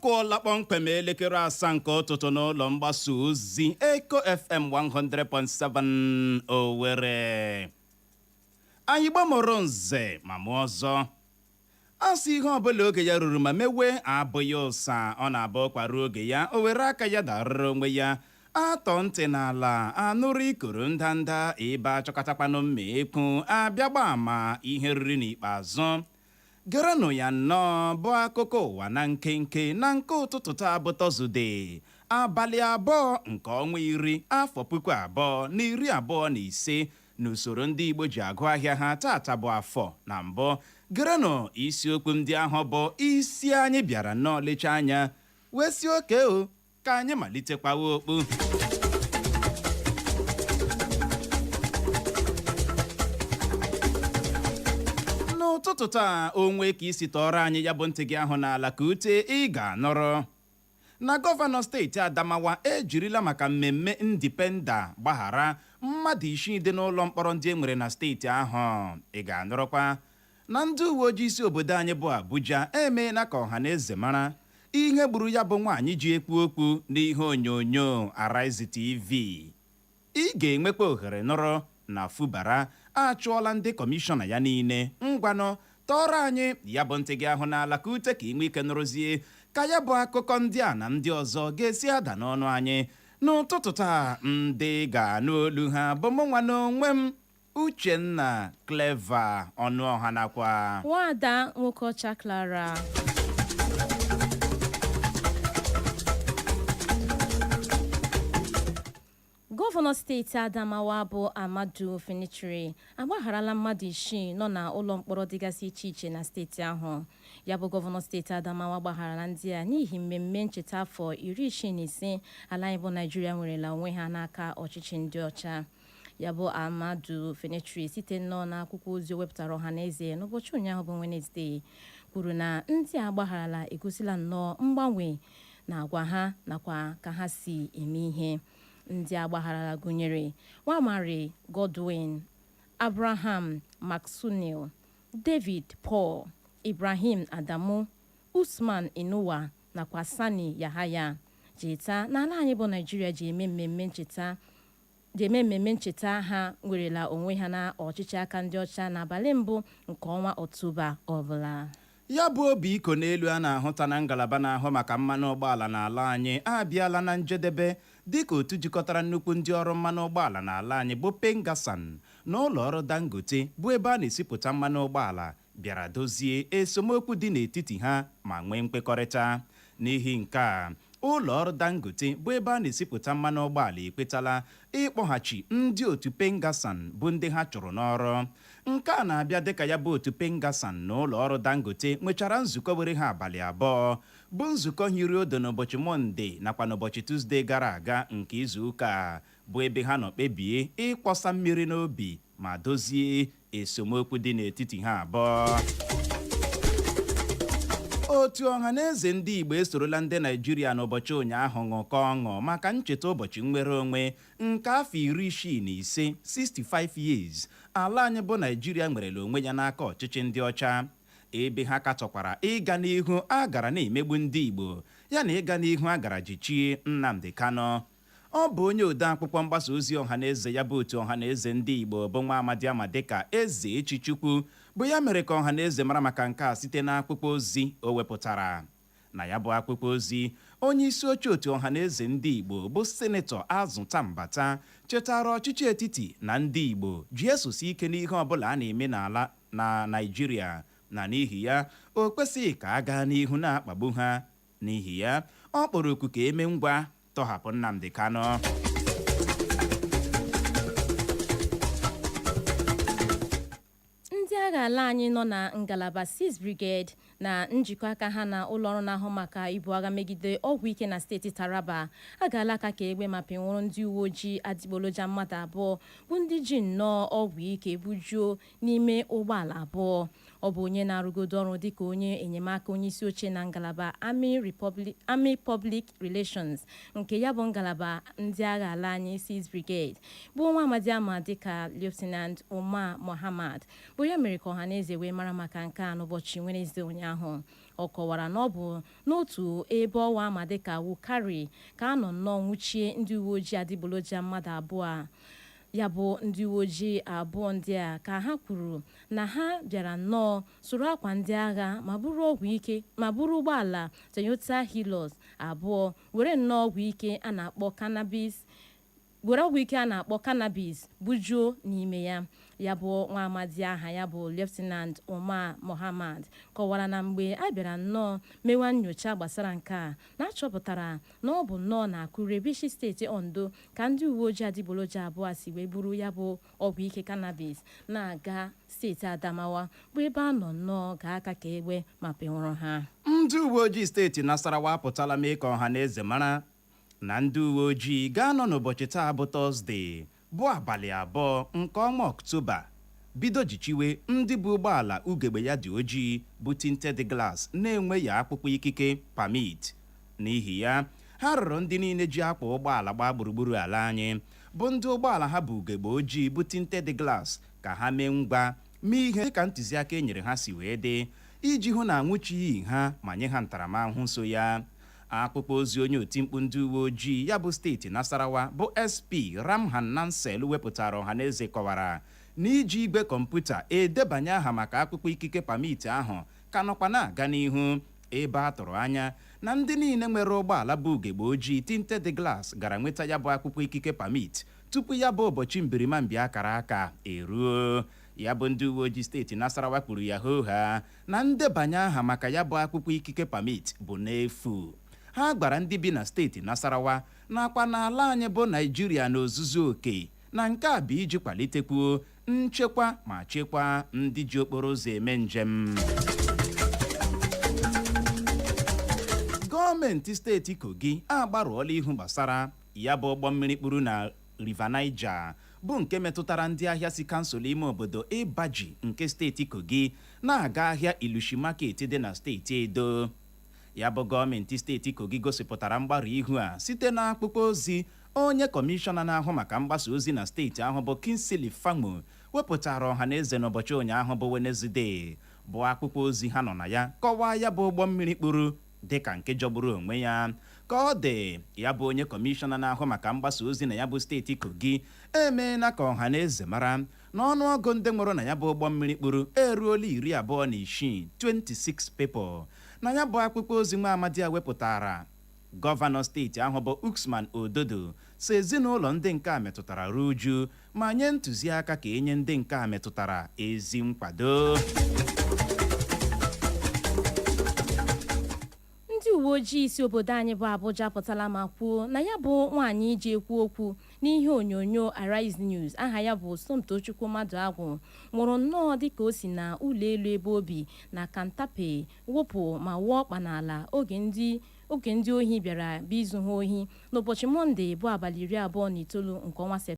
Kụọla kpọmkwem elekere 7 nke ụtụtụ n'ụlọ mgbasa ozi Eko FM 100.7 Owerri. Anyị gbamụrụ nze ma mụọ ọzọ. A sị ihe ọbụla oge ya ruru ma mewe abụghị ụsa, ọ na-abụ kwaruo oge ya, o were aka ya darụrụ onwe ya. Atọ ntị n'ala anụrụ ikoro ndanda, ebe achọkọtakwanụ mma ekwu abịa gba ama ihe riri n'ikpeazụ. Gerenụ ya nnọọ bụ akụkọ ụwa na nkenke na nke ụtụtụ taa bụ Tọzude, abalị 2 nke ọnwa 10 afọ 2025 n'usoro ndị Igbo ji agụ ahịa ha. Tata bụ afọ na mbụ. Gerenụ isiokwu ndị ahụ bụ isi anyị bịara nnọọ lecha anya wee si oke o ka anyị malitekwawa okpu. N'ụtụtụ taa, o nwee ka isi tọọrọ anyị ya bụ ntị gị ahụ n'ala ka ute, ị ga-anụrụ na gọvanọ steeti Adamawa ejirila maka mmemme Independa gbaghara mmadụ 6 dị n'ụlọ mkpọrọ ndị e nwere na steeti ahụ. Ị ga-anụrụkwa na ndị uwe ojii isi obodo anyị bụ Abuja emeela ka ọha na eze mara ihe gburu ya bụ nwaanyị ji ekwu okwu n'ihe onyonyo Arise TV. Ị ga-enwekwa ohere nụrụ na Fubara achụọla ndị kọmishọna ya niile. Ngwanụ, tọọrọ anyị ya bụ ntị gị ahụ n'ala ka ute ka ị nwee ike nụrụzie ka ya bụ akụkọ ndị a na ndị ọzọ ga-esi ada n'ọnụ anyị n'ụtụtụ taa. Ndị ga-anụ olu ha bụ mụnwa n'onwe m, Uchenna Clever Ọnụọha, nakwa Nwaada Nwokocha Clara. Gọvanọ steeti Adamawa bụ Ahmadu Fintiri agbagharala mmadụ 6 nọ na ụlọ mkpọrọ dịgasị iche iche na steeti ahụ. Ya bụ gọvanọ steeti Adamawa gbagharala ndị a n'ihi mmemme ncheta afọ 65 ala anyị bụ Naijiria nwerela onwe ha n'aka ọchịchị ndị ọcha. Ya bụ Ahmadu Fintiri, site nnọọ n'akwụkwọ ozi o wepụtara ọha na eze n'ụbọchị ụnyaahụ bụ Wenezdee, kwuru na ndị a gbagharala egosila nnọọ mgbanwe na agwa ha nakwa ka ha si eme ihe. Ndị a gbagharala gụnyere Nwamari Godwin, Abraham Maxunil, David Paul, Ibrahim Adamu, Usman Inuwa nakwa Sani Yahaya. Cheta na ala anyị bụ Naijiria ji eme mmemme ncheta ha nwerela onwe ha na ọchịchị aka ndị ọcha n'abalị mbụ nke ọnwa Ọktoba ọbụla. Ya bụ obi iko n'elu a na-ahụta na ngalaba na-ahụ maka mmanụ ụgbọala n'ala anyị abịala na njedebe, dịka otu jikọtara nnukwu ndị ọrụ mmanụ ụgbọala n'ala anyị bụ Pengasan na ụlọ ọrụ Dangote, bụ ebe a na-esipụta mmanụ ụgbọala, bịara dozie esemokwu dị n'etiti ha ma nwee nkwekọrịta. N'ihi nke a, ụlọ ọrụ Dangote, bụ ebe a na-esipụta mmanụ ụgbọala, ekwetala ịkpọghachi ndị otu Pengasan bụ ndị ha chụrụ n'ọrụ. Nke a na-abịa dịka ya bụ otu Pengasan na ụlọ ọrụ Dangote nwechara nzukọ were ha abalị 2, bụ nzukọ hiri odo n'ụbọchị Mọnde nakwa n'ụbọchị Tuzdee gara aga nke izu ụka a, bụ ebe ha nọ kpebie ịkwọsa mmiri n'obi ma dozie esemokwu dị n'etiti ha abụọ. Otu Ọhaneze Ndị Igbo esorola ndị Naijiria n'ụbọchị ụnyaahụ ṅụkọ ọṅụ maka ncheta ụbọchị nnwere onwe nke afọ 65, 65 years, ala anyị bụ Naijiria nwerela onwe ya n'aka ọchịchị ndị ọcha, ebe ha katọkwara ịga n'ihu a gara na-emegbu ndị Igbo, ya na ịga n'ihu a gara jichie Nnamdi Kanu. Ọ bụ onye ode akwụkwọ mgbasa ozi ọhaneze ya bụ otu Ọhaneze Ndị Igbo, bụ nwa amadi ama dịka Eze Echichukwu, bụ ya mere ka ọhaneze mara maka nke a site n'akwụkwọ ozi o wepụtara. Na ya bụ akwụkwọ ozi, onye isi oche otu Ọhaneze Ndị Igbo bụ Sinetọ Azụta Mbata chetara ọchịchị etiti na ndị Igbo ji esosi ike n'ihe ọbụla a na-eme n'ala na Naịjirịa, na n'ihi ya o kwesịghị ka a gaa n'ihu na-akpagbu ha. N'ihi ya, ọ kpọrọ oku ka eme ngwa tọhapụ Nnamdi Kanu. Ndị agha ala anyị nọ na ngalaba 6 Brigade na njikọ aka ha na ụlọọrụ na-ahụ maka ibu agha megide ọgwụ ike na steeti Taraba agaala aka ka egbe ma pịnwụrụ ndị uwe ojii adịgboloja mmadụ 2 bụ ndị ji nnọọ ọgwụ ike bujuo n'ime ụgbọala abụọ. Ọ bụ onye na-arụgodo ọrụ dịka onye enyemaka onye isi oche na ngalaba Army Public Relations nke ya bụ ngalaba ndị agha ala anyị 6 Brigade, bụ nwa amadi ama dịka Lieutenant Umar Muhammad, bụ ya mere ka ọhaneze wee mara maka nke a n'ụbọchị Wenezdee ụnyaahụ. Ọ kọwara na ọ bụ n'otu ebe ọwa ama dịka Wukari ka a nọ nnọọ nwụchie ndị uwe ojii adịgboloja mmadụ abụọ a. Ya bụ ndị uwe ojii abụọ ndị a ka ha kwuru na ha bịara nnọọ soro akwa ndị agha ma buru ọgwụ ike ma buru ụgbọala Toyota Hilux abụọ were nnọọ ọgwụ ike a na-akpọ cannabis were ọgwụ ike a na-akpọ cannabis bujuo n'ime ya. Ya bụ nwa amadi aha ya bụ Lieutenant Umar Muhammad kọwara na mgbe a bịara nnọọ mewa nyocha gbasara nke a, na-achọpụtara na ọ bụ nnọọ na Akure bishi steeti Ondo ka ndị uwe ojii adịgboloja abụọ si wee buru ya bụ ọgwụ ike cannabis na-aga steeti Adamawa, bụ ebe a nọ nnọọ gaa aka ka egbe ma pịnwụrụ ha. Ndị uwe ojii steeti Nasarawa apụtala mee ka ọha na eze mara na ndị uwe ojii ga-anọ n'ụbọchị taa bụ Tọzdee, bụ abalị 2 nke ọnwa Ọktoba, bido jichiwe ndị bụ ụgbọala ugegbe ya dị ojii bụ tinted glass na-enweghị akwụkwọ ikike permit. N'ihi ya, ha rụrụ ndị niile ji akwa ụgbọala gbaa gburugburu ala anyị, bụ ndị ụgbọala ha bụ ugegbe ojii bụ tinted glass, ka ha mee ngwa mee ihe dịka ntụziaka e nyere ha si wee dị, iji hụ na anwụchighị ha ma nye ha ntaramahụhụ so ya. Akpụkpọ ozi onye otimkpu ndị uwe ojii ya bụ steeti Nasarawa, bụ SP Ramhan Nansel, wepụtara ọhaneze kọwara na iji igwe kọmputa edebanye aha maka akwụkwọ ikike permit ahụ ka nọkwa na-aga n'ihu, ebe a tụrụ anya na ndị niile nwere ụgbọala bụ ugegbe ojii tinted glass gara nweta ya bụ akwụkwọ ikike permit tupu ya bụ ụbọchị mbirimambi akara aka eruo. Ya bụ ndị uwe ojii steeti Nasarawa kwuru ya hoo ha na ndebanye aha maka ya bụ akwụkwọ ikike permit bụ n'efu. Ha gwara ndị bi na steeti Nasarawa nakwa n'ala anyị bụ Naijiria n'ozuzu oke na nke a bụ iji kwalitekwuo nchekwa ma chekwaa ndị ji okporo ụzọ eme njem. Gọọmenti steeti Kogi agbarụọla ihu gbasara ya bụ ụgbọ mmiri kpuru na River Niger, bụ nke metụtara ndị ahịa si kansụl ime obodo Ịbaji nke steeti Kogi na-aga ahịa Ilushi Market dị na steeti Edo. Ya bụ gọọmenti steeti Kogi gosipụtara mgbarụ ihu a site n'akpụkpọ ozi onye kọmishọna na-ahụ maka mgbasa ozi na steeti ahụ, bụ Kingsley Fanwo, wepụtara ọha na eze n'ụbọchị ụnyaahụ bụ Wenezdee, bụ akwụkwọ ozi ha nọ na ya kọwaa ya bụ ụgbọ mmiri kpuru dịka nke jọgburu onwe ya. Ka ọ dị, ya bụ onye kọmishọna na-ahụ maka mgbasa ozi na ya bụ steeti Kogi emeela ka ọha na eze mara na ọnụọgụ ndị nwụrụ na ya bụ ụgbọ mmiri kpuru eruola 26, 26 people. Na ya bụ akwụkwọ ozi nwa amadi a wepụtara, gọvanọ steeti ahụ bụ Usman Ododo si ezinụlọ ndị nke a metụtara ruo uju ma nye ntụziaka ka enye ndị nke a metụtara ezi nkwado. Ndị uwe ojii si obodo anyị bụ Abuja pụtala ma kwuo na ya bụ nwaanyị ji ekwu okwu n'ihe onyonyo Arise News, aha ya bụ Somtochukwu Mmadụagwụ, nwụrụ nnọọ dịka o si na ụlọ elu ebe obi na Kantape wụpụ ma wụọ ọkpa n'ala oge ndị ohi bịara bịa izu ha ohi n'ụbọchị Mọnde, bụ abalị 29 nke ọnwa.